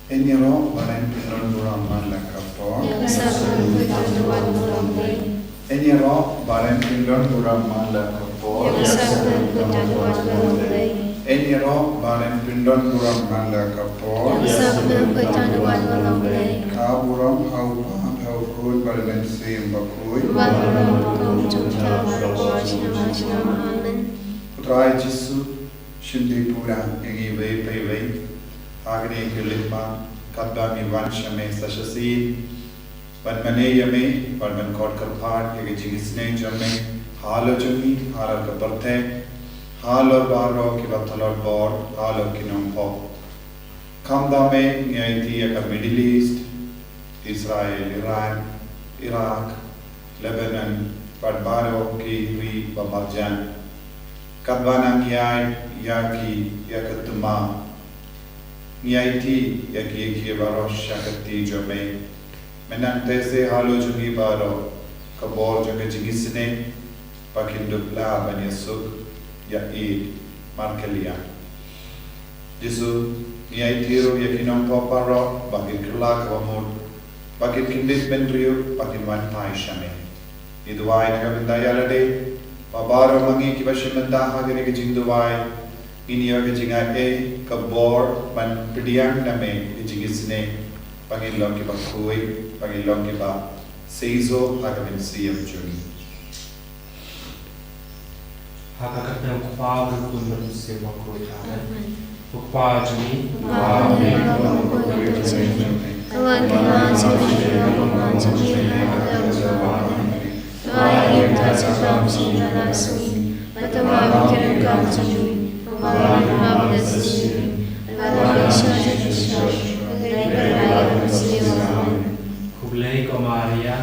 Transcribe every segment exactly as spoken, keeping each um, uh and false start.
Yn ïaroh ba ren pynlong burom man la ka por. Ïa ka sah burom pynlong burom man la ka por. Ïa ka sah burom pynlong burom man la ka por. Yn ïaroh ba ren pynlong burom man la ka por. Ïa ka sah burom pynlong burom man la ka por. Ka burom ha u Kpa, ha u Khun bad ha u Mynsiem Bakhuid. Bad burom ha u Kpa, ha u Khun bad ha u Mynsiem Bakhuid. Amen. Ko Trai Jisu, shim dei pura ïa ngi iwei pa iwei ha kane ka leit bam, katba ngi wan sha me sa shisien ban mane ïa me, ban, ban khot kyrpad ïa ka jingisynei jong me halor jong ngi, halor ka pyrthei, halor baroh kiba tlot bor, halor ki nongpop. Khamtam me ngi aiti ïa ka Middle East, Israel, Iran, Iraq, Lebanon bad baroh ki ri ba marjan. Katba nang ïaid ïa ki ïa ka tymmen, ngi aiti ïa ki ïa ki baroh sha ka kti jong me. Me nang teh se halor jong ngi baroh ka bor jong ka jingisynei, ba kin dup lah ban ïasuk ïa i markylliang. Jisu, ngi aiti ruh ïa ki nongpop baroh ba kin kylla kaba mut, ba kin kyndit bynriew, ba kin wan phai sha me. Ngi duwai na ka bynta ïa lade, ba baroh ma ngi kiba shim bynta ha kane ka jingduwai ngin ïoh ka jingai ei, ka bor ban pdiang na me ka jingisynei, ba ngin long kiba khuid, ba ngin long kiba seisoh ha ka mynsiem jong ngi. Ha ka kyrteng u Kpa, u Khun bad u Mynsiem Bakhuid. Amen. Ko Kpa jong ngi, uba ha bneng, Khublei ko Maria.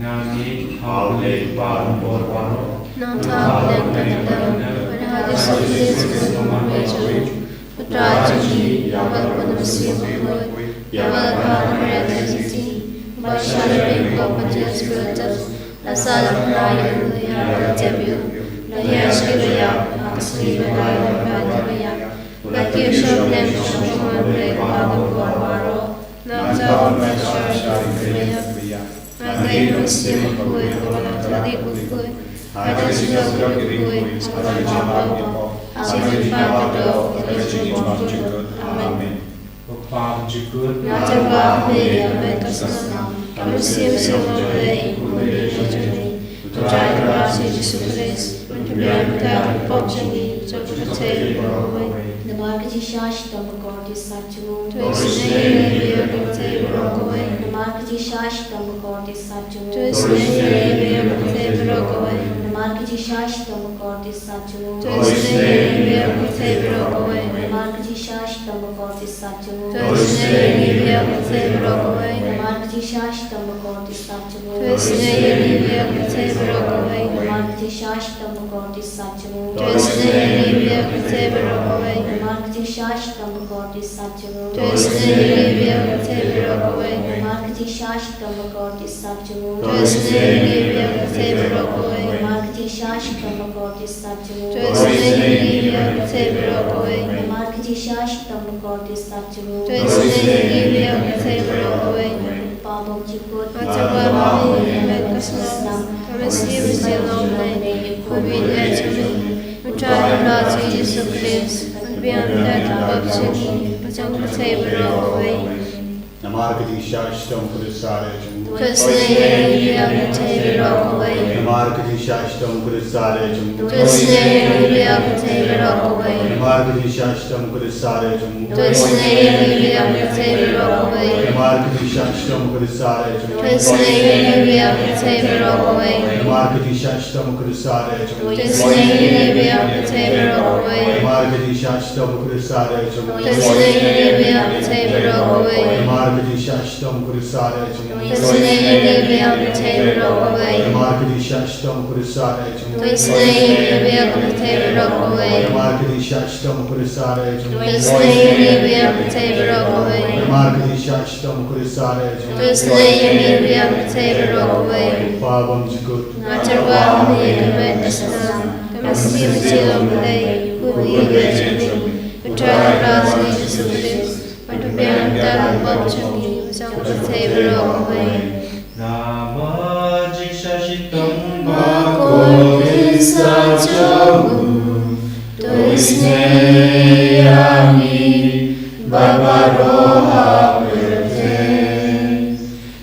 Nga ngeit ha U Blei Kpa Baroh. Nangta ha u bneng ka dei, bad ha U Jisu Khrist u Khun u Trai jong ngi, ïa uba la pynmynsaw bakhuid, ïa uba la kha na Maria Theisotti, uba la shah na bneng ka Pontius Pilatus, la sah, la kynmaw, la ïap, la tep ïa u, la ïaid sha ki baïap, ha ka sngi ba ar, la wan na ki baïap, la kiew sha bneng, sha ka bneng U Blei Kpa Baroh. Nangta ha u bneng ka dei, bad ha U Jisu Khrist u Khun u Trai jong ngi, ïa uba la pynmynsaw bakhuid, ha ka jingïaroh bakhuid, ha ka jingïaroh bakhuid, ha ka jingïaroh bakhuid. Amen. Ko Kpa jong ngi. Nga tip ba ha me ka met ka snam, ka mynsiem ka jong U Blei, U Blei jong ngi, U Trai Kynrad U Jisu Khrist, un pynbiang ïa ka pop jong ngi, jong ka pyrthei baroh kawei. Namar ka jingshisha shitom bakordit sat jong u. To isynei ïa ngi ïa ka pyrthei baroh kawei. Namar ka jingshisha shitom bakordit sat jong u. To isynei ïa ngi ïa ka pyrthei baroh kawei. Namar ka jingshisha shitom bakordit sat jong u. To isynei ïa ngi ïa ka pyrthei baroh kawei. Namar ka jingshisha shitom bakordit sat jong u. To isynei ïa ngi ïa ka pyrthei baroh kawei. Namar ka jingshisha shitom bakordit sat jong u. To isynei ïa ngi ïa ka pyrthei baroh kawei. Namar ka jingshisha shitom bakordit sat jong u. To isynei ïa ngi ïa ka pyrthei baroh kawei. Namar ka jingshisha shitom bakordit sat jong u. To isynei ïa ngi ïa ka pyrthei baroh kawei. Namar ka jingshisha shitom bakordit sat jong u. To isynei ïa ngi ïa ka pyrthei baroh kawei. Namar ka jingshisha shitom bakordit sat jong u. To isynei ïa ngi ïa ka pyrthei baroh kawei. Namar ka jingshisha shitom bakordit sat jong u. To isynei ïa ngi ïa ka pyrthei baroh kawei. Kpa bymjukut. Nga tip ba ha me ka met ka snam, ka mynsiem ka jong U Blei, U Blei jong ngi, U Trai Kynrad U Jisu Khrist, un pynbiang ïa ka pop jong ngi, jong ka pyrthei baroh kawei. Namar ka jingshisha shitom bakordit sat jong u. To isynei ïa ngi ïa ka pyrthei baroh kawei. Namar ka jingshisha shitom bakordit sat jong u. To isynei ïa ngi ïa ka pyrthei baroh kawei. Namar ka jingshisha shitom bakordit sat jong u. To isynei ïa ngi ïa ka pyrthei baroh kawei. Namar ka jingshisha shitom bakordit sat jong u. To isynei ïa ngi ïa ka pyrthei baroh kawei. Namar ka jingshisha shitom bakordit sat jong u. To isynei ïa ngi ïa ka pyrthei baroh kawei. Namar ka jingshisha shitom bakordit sat jong u. To isynei ïa ngi ïa ka pyrthei baroh kawei. Namar ka jingshisha shitom bakordit sat jong u. To isynei ïa ngi ïa ka pyrthei baroh kawei. Namar ka jingshisha shitom bakordit sat jong u. To isynei ïa ngi ïa ka pyrthei baroh kawei. Namar ka jingshisha shitom bakordit sat jong u. To isynei ïa ngi ïa ka pyrthei baroh kawei. Namar ka jingshah shitom bakordit satia jong U Trai, to isynei ïa ngi kiba ïapyrthei baroh kawei. Kpa bymjukut, nga tyrwa ha me ha ka met ka snam, ka mynsiem jong U Blei, U Blei jong ngi, U Trai Kynrad jong ngi Jisu Khrist, ban pynbiang na ka bynta ka pop jong ngi bad jong ka pyrthei baroh kawei. Namar jingshah shitom bakordit satia jong U, to isynei ïa ngi bad baroh ha pyrthei.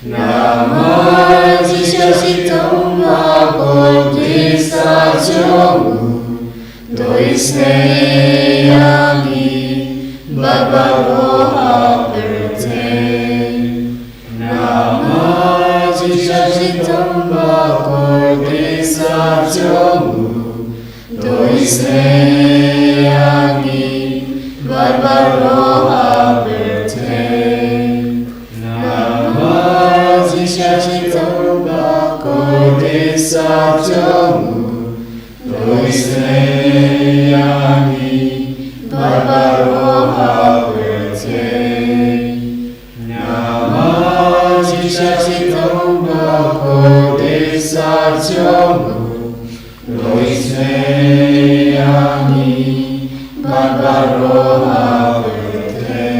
Namar jingshah shitom bakordit satia jong U, to isynei ïa ngi bad baroh ha pyrthei. Namar jingshah shitom bakordit satia jong U, to isynei ïa ngi bad baroh ha pyrthei. Namar jingshah shitom bakordit satia jong U, to isynei ïa ngi bad baroh ha pyrthei. Namar jingshah shitom bakordit satia jong U, to isynei ïa ngi bad baroh ha pyrthei.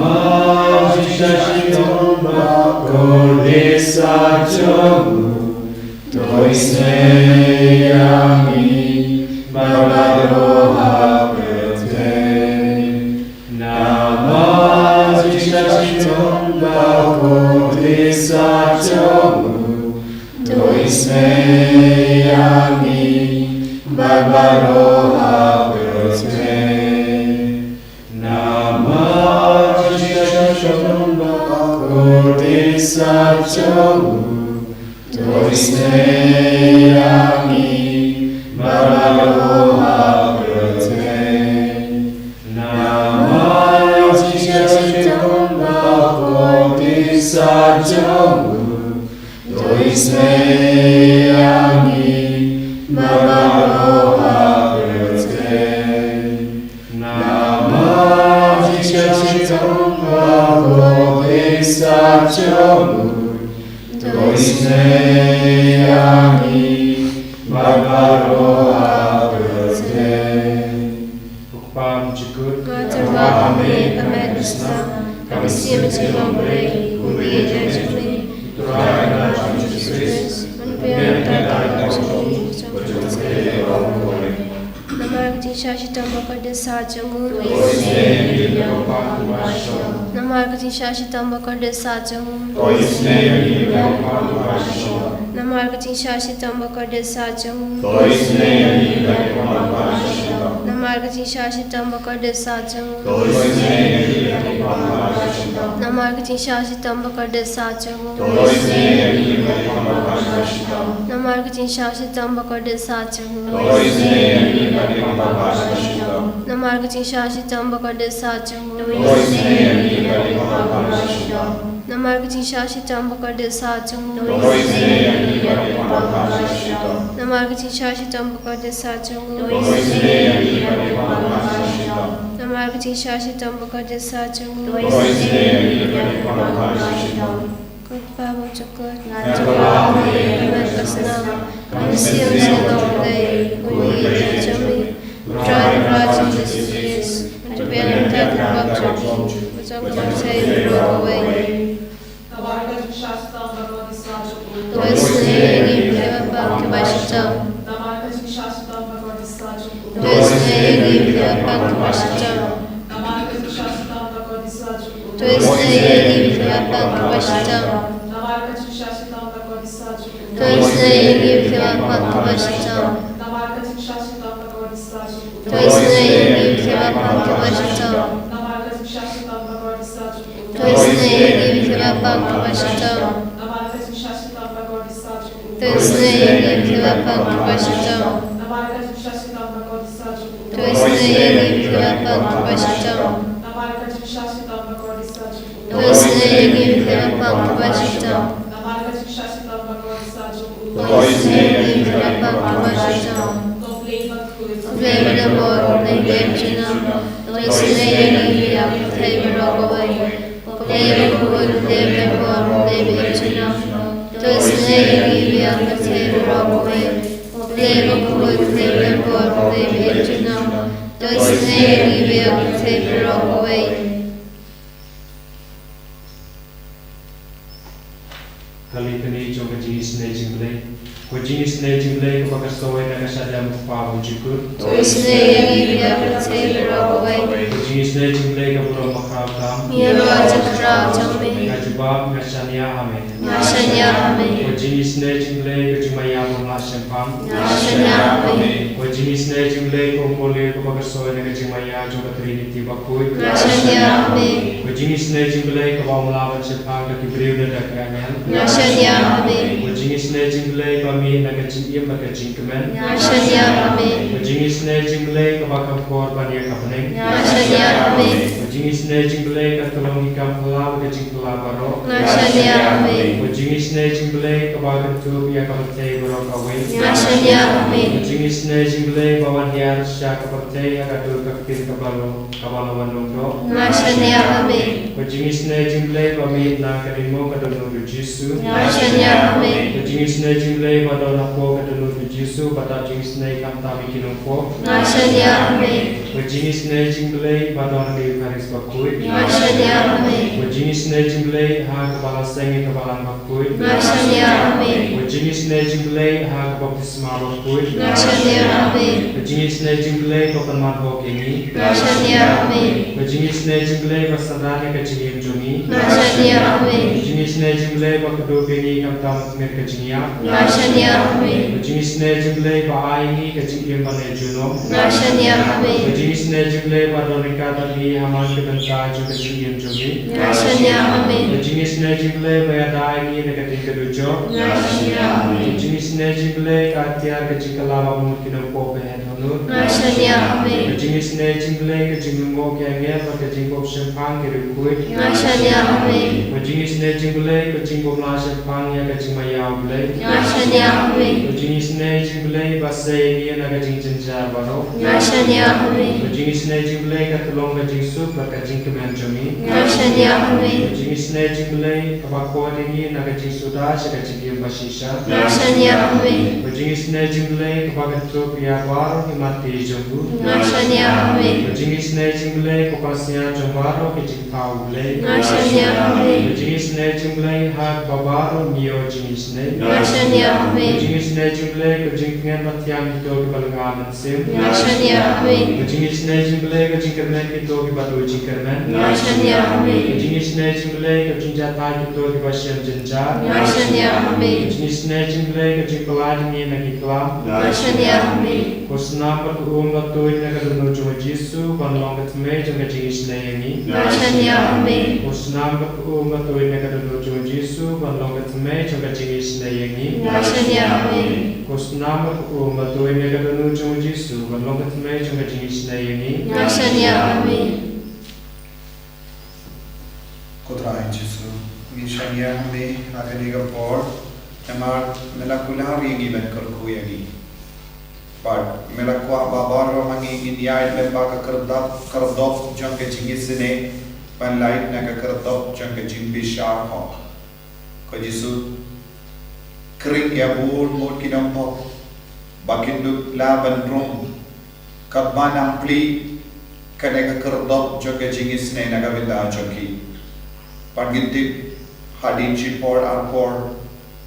Namar jingshah shitom bakordit satia jong U, to isynei ïa ngi bad baroh ha pyrthei. Namar jingshah shitom bakordit satia jong U, to isynei ïa ngi bad baroh ha pyrthei. Namar jingshah shitom bakordit satia jong U, to isynei ïa ngi bad baroh ha pyrthei. Namar jingshah shitom bakordit satia jong U, to isynei ïa ngi bad baroh ha pyrthei. Namar jingshah shitom bakordit satia jong U, to isynei ïa ngi bad baroh ha pyrthei. Ko Kpa bymjukut, nga tyrwa ha me ha ka met ka snam, ka mynsiem jong U Blei, U Blei jong ngi, U Trai Kynrad jong ngi Jisu Khrist, ban pynbiang na ka bynta ka pop jong ngi bad jong ka pyrthei baroh kawei. Namar ka jingshah shitom bakordit satia jong U, to isynei ïa ngi bad ka pop kaba shitom. Namar ka jingshah shitom bakordit satia jong U, to isynei ïa ngi bad ka pop kaba shitom. Namar ka jingshah shitom bakordit satia jong U, to isynei ïa ngi bad ka pop kaba shitom. Namar ka jingshah shitom bakordit satia jong U, to isynei ïa ngi bad ka pop kaba shitom. Namar ka jingshah shitom bakordit satia jong U, to isynei ïa ngi bad ka pop kaba shitom. Namar ka jingshah shitom bakordit satia jong U, to isynei ïa ngi bad ka pop kaba shitom. Namar ka jingshah shitom bakordit satia jong U, to isynei ïa ngi bad ka pop kaba shitom. Namar ka jingshah shitom bakordit satia jong U, to isynei ïa ngi bad ka pop kaba shitom. Namar ka jingshah shitom bakordit satia jong U, to isynei ïa ngi bad ka pop kaba shitom. Namar ka jingshah shitom bakordit satia jong U, to isynei ïa ngi bad ka pop kaba shitom. Ko Kpa bymjukut, nga tyrwa ha me ha ka met ka snam, ka mynsiem jong U Blei, U Blei jong ngi, U Trai Kynrad jong ngi Jisu Khrist, ban pynbiang na ka bynta ka pop jong ngi bad jong ka pyrthei baroh kawei. Namar ka jingshah shitom bakordit satia jong U, to isynei ïa ngi bad ka pop kaba shitom. Namar ka jingshah shitom bakordit satia jong U, to isynei ïa ngi bad ka pop kaba shitom. Namar ka jingshah shitom bakordit satia jong U, to isynei ïa ngi bad ka pop kaba shitom. Namar ka jingshah shitom bakordit satia jong U, to isynei ïa ngi bad ka pop kaba shitom. Namar ka jingshah shitom bakordit satia jong U, to isynei ïa ngi bad ka pop kaba shitom. Namar ka jingshah shitom bakordit satia jong U, to isynei ïa ngi bad ka pop kaba shitom. Namar ka jingshah shitom bakordit satia jong U, to isynei ïa ngi bad ka pop kaba shitom. Namar ka jingshah shitom bakordit satia jong U, to isynei ïa ngi bad ka pop kaba shitom. Namar ka jingshah shitom bakordit satia jong U, to isynei ïa ngi bad ka pop kaba shitom. Namar ka jingshah shitom bakordit satia jong U, to isynei ïa ngi bad ka pop kaba shitom. Ko Blei badonbor, Blei bymjukut, to isynei ïa ngi bad ka pyrthei Blei ba khuid, Blei ba don bor, Blei ba ïeit junom. To isynei ïa ngi ïa ka pyrthei baroh kawei. Blei ba khuid, Blei ba don bor, Blei ba ïeit junom. To isynei ïa ngi ïa ka pyrthei baroh kawei. Ka lei kane jong ka jingisynei jong Blei. Ko jingisynei jong Blei kaba ka soi na ka shadem u Kpa bymjukut. To isynei ïa ngi ïa ka pyrthei baroh kawei. Ko jingisynei jong Blei ka burom bakhraw tam. Ïa ka jingkhraw jong me. Nga jubab, nga shaniah ha me. Nga shaniah ha me. Ko jingisynei jong Blei ka jingmaïa bymlah shemphang. Nga shaniah ha me. Ko jingisynei jong Blei ka umpolir kaba ka soi na ka jingmaïa jong ka Trinity bakhuid. Nga shaniah ha me. Ko jingisynei jong Blei kaba ym lah ban shemphang da ki briew ne da ki angel. Nga shaniah ha me. Ko jingisynei jong Blei ba mih na ka jingim bad ka jingkmen. Nga shaniah ha me. Ko jingisynei jong Blei kaba kham kor ban ïa ka bneng. Nga shaniah ha me. Ko jingisynei jong Blei ka tyllong ki kam phylla bad ka jingphylla baroh. Nga shaniah ha me. Ko jingisynei jong Blei kaba kynthup ïa ka pyrthei baroh kawei. Nga shaniah ha me. Ko jingisynei jong Blei ba wan hiar sha ka pyrthei ha ka dur ka ktien kaba long, kaba long wan long doh. Nga shaniah ha me. Ko jingisynei jong Blei ba mih na ka dingmut ka dohnud u Jisu. Nga shaniah ha me. Ko jingisynei jong Blei ba don hapoh ka dohnud u Jisu, ba dap jingisynei khamtam ïa ki nongpop. Nga shaniah ha me. Ko jingisynei jong Blei ba don ha ka Eukharist bakhuid. Nga shaniah ha me. Ko jingisynei jong Blei ha kaba la seng ïa ka balang bakhuid. Nga shaniah ha me. Ko jingisynei jong Blei ha ka baptisma bakhuid. Nga shaniah ha me. Ko jingisynei jong Blei ba pynman bok ïa ngi. Nga shaniah ha me. Ko jingisynei jong Blei ba synran ïa ka jingim jong ngi. Nga shaniah ha me. Ko jingisynei jong Blei ba kdup ïa ngi khamtam ha khmih ka jingïap. Nga shaniah ha me. Ko jingisynei jong Blei ba ai ïa ngi ka jingim ban ïa junom. Nga shaniah ha me. Ko jingisynei jong Blei ba don ryngkat bad ngi ha man ka bynta jong ka jingim jong ngi. Nga shaniah ha me. Ko jingisynei jong Blei ba ïada ïa ngi na ka ding ka dujok. Nga shaniah ha me. Ko jingisynei jong Blei ka atiar ka jingkylla ba mut ki nongpop ba heh dohnud. Nga shaniah ha me. Ko jingisynei jong Blei ka jinglyngngoh ki angel bad ka jingbuh shemphang ki riewkhuid. Nga shaniah ha me. Ko jingisynei jong Blei ka jingbymlah shemphang ïa ka jingmaïa u Blei. Nga shaniah ha me. Ko jingisynei jong Blei ba sei ïa ngi na ka jingjynjar baroh. Nga shaniah ha me. Ko jingisynei jong Blei ka tyllong ka jingsuk bad ka jingkmen jong ngi. Nga shaniah ha me. Ko jingisynei jong Blei kaba khot ïa ngi na ka jingsuda sha ka jingim ba shisha. Nga shaniah ha me. Ko jingisynei jong Blei kaba kynthup ïa baroh ki matti jong u. Nga shaniah ha me. Ko jingisynei jong Blei ka pasia jong baroh ki jingthaw u Blei. Nga shaniah ha me. Ko jingisynei jong Blei ha kaba baroh ngi ïoh jingisynei. Nga shaniah ha me. Ko jingisynei jong Blei ka jingtngen ba thiang kito kiba lynga mynsiem. Nga shaniah ha me. Ko jingisynei jong Blei ka jingkyrmen kito kiba duh jingkyrmen. Nga shaniah ha me. Ko jingisynei jong Blei ka jingjahthait kito kiba shem jynjar. Nga shaniah ha me. Ko jingisynei jong Blei ka jingpyllait ïa ngi na ki klam. Nga shaniah ha me. Ko snam bad ka um ba tuid na ka dohnud jong u Jisu ban long ka thymmei jong ka jingisynei ïa ngi. Nga shaniah ha me. Ko snam bad ka um ba tuid na ka dohnud jong u Jisu ban long ka thymmei jong ka jingisynei ïa ngi. Nga shaniah ha me. Ko snam bad ka um ba tuid na ka dohnud jong u Jisu ban long ka thymmei jong ka jingisynei ïa ngi. Nga shaniah ha me. Ko Trai Jisu, ngin shaniah ha me ha kane ka por, namar me la kular ïa ngi ban kyrkhu ïa ngi. Bad me la kwah ba baroh ma ngi ngin ïaid lyngba ka khyrdop, khyrdop jong ka jingisynei ban lait na ka khyrdop jong ka jingbishar hok. Ko Jisu, khring ïa bun bun ki nongpop ba kin dup lah ban rung katba nang plie kane ka khyrdop jong ka jingisynei na ka bynta jong ki. Bad ngin tip hadien shipor arpor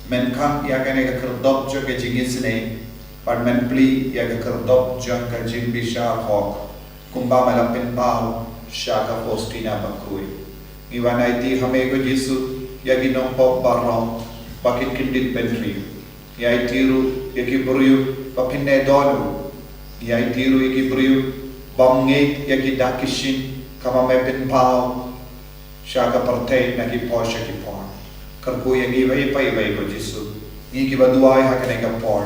men khang ïa kane ka khyrdop jong ka jingisynei bad men plie ïa ka khyrdop jong ka jingbishar hok, kumba me la pynpaw sha ka Faustina bakhuid. Ngi wan aiti ha me ko Jisu ïa ki nongpop baroh ba kin kyndit bynriew. Ngi aiti ruh ïa ki briew ba phin neh dohnud. Ngi aiti ruh ïa ki briew bym ngeit ïa ki dak ki shin kaba me pynpaw sha ka pyrthei na ki por sha ki por. Kyrkhu ïa ngi iwei pa iwei ko Jisu. Ngi kiba duwai ha kane ka por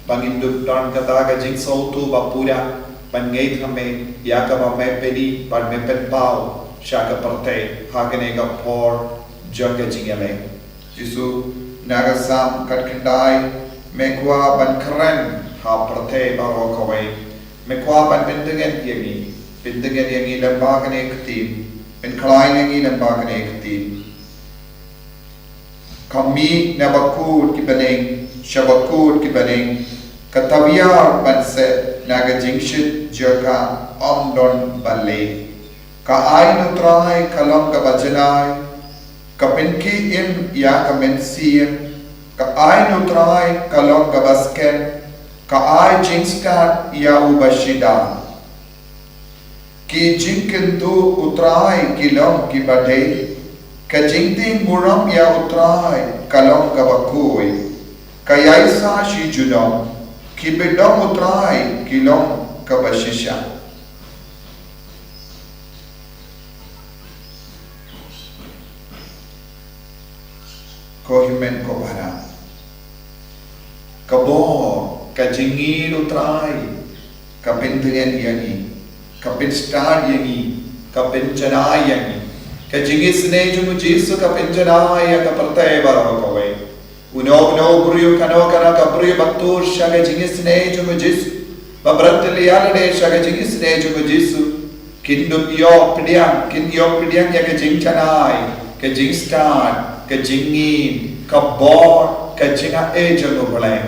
ba ngin dup don kata ka jingsngewthuh ba pura ban ngeit ha me ïa kaba me pyni bad me pynpaw sha ka pyrthei ha kane ka por jong ka jingïaleh. Jisu, na ka Salm khatkhyndai, me kwah ban kren ha pyrthei baroh kawei. Me kwah ban pyntngen ïa ngi, pyntngen ïa ngi lyngba kane ka ktien. Pynkhlaiñ ïa ngi lyngba kane ka ktien. Ka mih na ba kut ki bneng sha ba kut ki bneng, ka tawiar ban set na ka jingshit jong ka ym don ba leh. Ka aiñ U Trai ka long kaba janai, ka pynkhih im ïa ka mynsiem. Ka aiñ U Trai ka long kaba skhem, ka ai jingstad ïa uba shida. Ki jingkyntu U Trai ki long kiba dei, ka jingtieng burom ïa U Trai ka long kaba khuid. Ka ïaisah shi junom, ki bynriew U Trai ki long kaba shisha. Ko hynmen ko para, ka bor ka jingïeit U Trai ka pyntngen ïa ngi, ka pynstad ïa ngi, ka pynjanai ïa ngi. Ka jingisynei jong U Jisu ka pynjanai ïa ka pyrthei baroh kawei. Uno uno u briew, kano kano ka briew ba tur sha ka jingisynei jong U Jisu, ba bret ïa lade sha ka jingisynei jong U Jisu, kin dup ïoh pdiang, kin ïoh pdiang ïa ka jingjanai, ka jingstad, ka jingïeit, ka bor, ka jingaiei jong U Blei.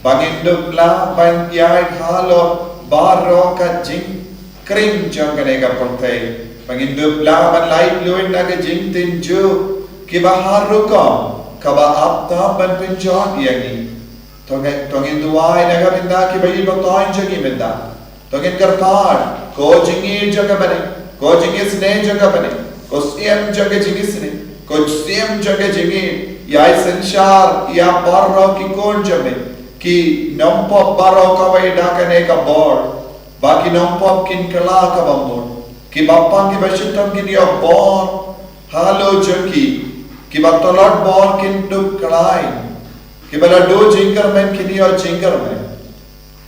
Ba ngin dup lah ban ïaid halor baroh ka jingkring jong kane ka pyrthei. Ba ngin dup lah ban lait luid na ka jingtynjuh kiba har rukom kaba ap tam ban pynjot ïa ngi. To ngin, to ngin duwai na ka bynta kiba ïeit ba ton jong ngi mynta. To ngin kyrpad, ko jingïeit jong ka bneng, ko jingisynei jong ka bneng, ko siem jong ka jingisynei, ko siem jong ka jingïeit, ïai synshar ïa baroh ki khun jong me, ki nongpop baroh kawei da kane ka bor, ba ki nongpop kin kylla kaba mut, kiba pang kiba shitom kin ïoh bor halor jong ki, kiba tlot bor kin dup khlaiñ, kiba la duh jingkyrmen kin ïoh jingkyrmen,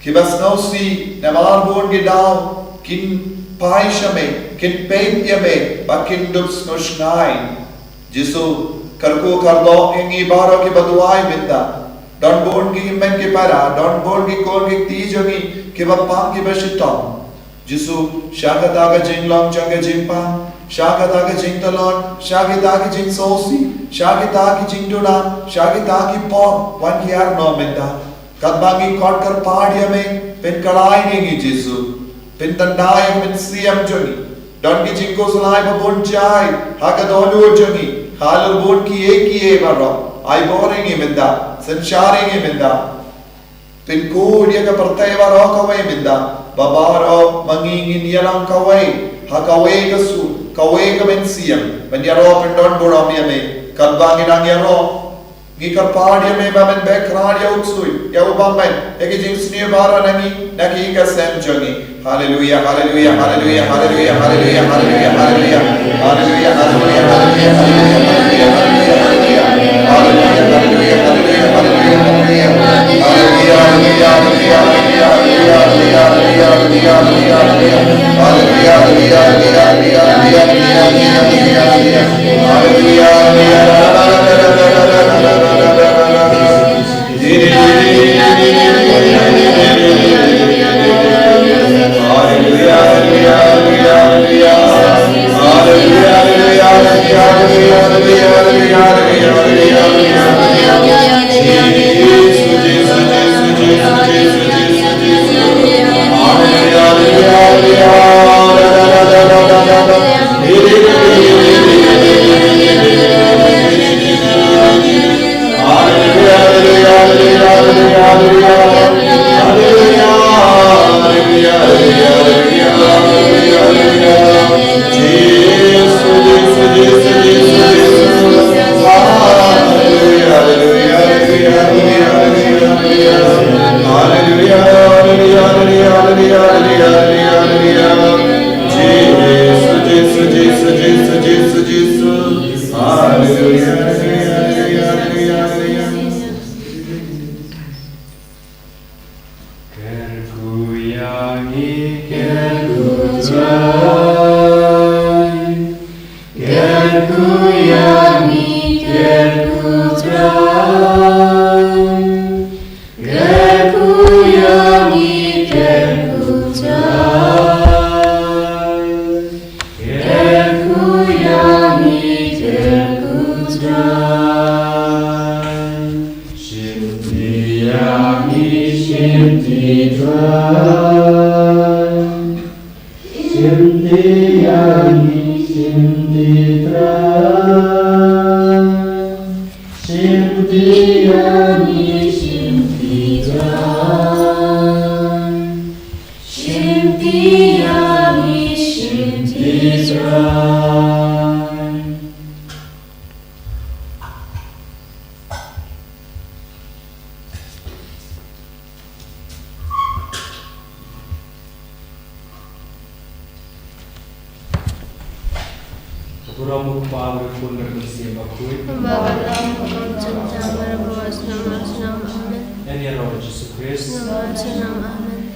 kiba sngewsih namar bun ki daw kin phai sha me, kin peit ïa me, ba kin dup sngewshngaiñ. Jisu, kyrkhu kyrdoh ïa ngi baroh kiba duwai mynta. Don bun ki hynmen ki para, don bun ki khun ki kti jong ngi kiba pang kiba shitom. Jisu, sha kata ka jinglong jong ka jingpang, sha kata ka jingtlot, sha kita ki jingsngewsih, sha kita ki jingduna, sha kita ki pop, wan hiar noh mynta. Katba ngi khot kyrpad ïa me, pynkhlaiñ ïa ngi Jisu. Pyntynrai ïa ka mynsiem jong ngi. Don ki jingkhuslai ba bun jai ha ka dohnud jong ngi, halor bun kiei kiei baroh. Ai bor ïa ngi mynta, synshar ïa ngi mynta. Pynkhuid ïa ka pyrthei baroh kawei mynta, ba baroh ma ngi ngin ïalang kawei ha kawei ka sur, kawei ka mynsiem, ban ïaroh pyndonburom ïa me. Katba ngi nang ïaroh, ngi kyrpad ïa me ba men beh khrat ïa u ksuid, ïa u bymman, ïa ki jingsniew baroh na ngi, na ki ïing ka sem jong ngi. Haleluia, haleluia, haleluia. Haleluia, haleluia, haleluia, haleluia, haleluia. Kyrkhu ïa ngi, kyrkhu Trai. Kyrkhu ïa ngi, kyrkhu Trai. Kyrkhu ïa ngi, kyrkhu Trai. Kyrkhu Trai, shim ïa ngi, shim ïa ngi Trai, shim ïa ngi, shim ïa ngi Trai. Ka burom u Kpa, u Khun bad u Mynsiem Bakhuid. Kumba ka long, u kham jynjar, marwei bad marwei, snem bad snem. Amen. Ngan ïaroh ïa u Jisu Khrist. Snem bad snem. Amen.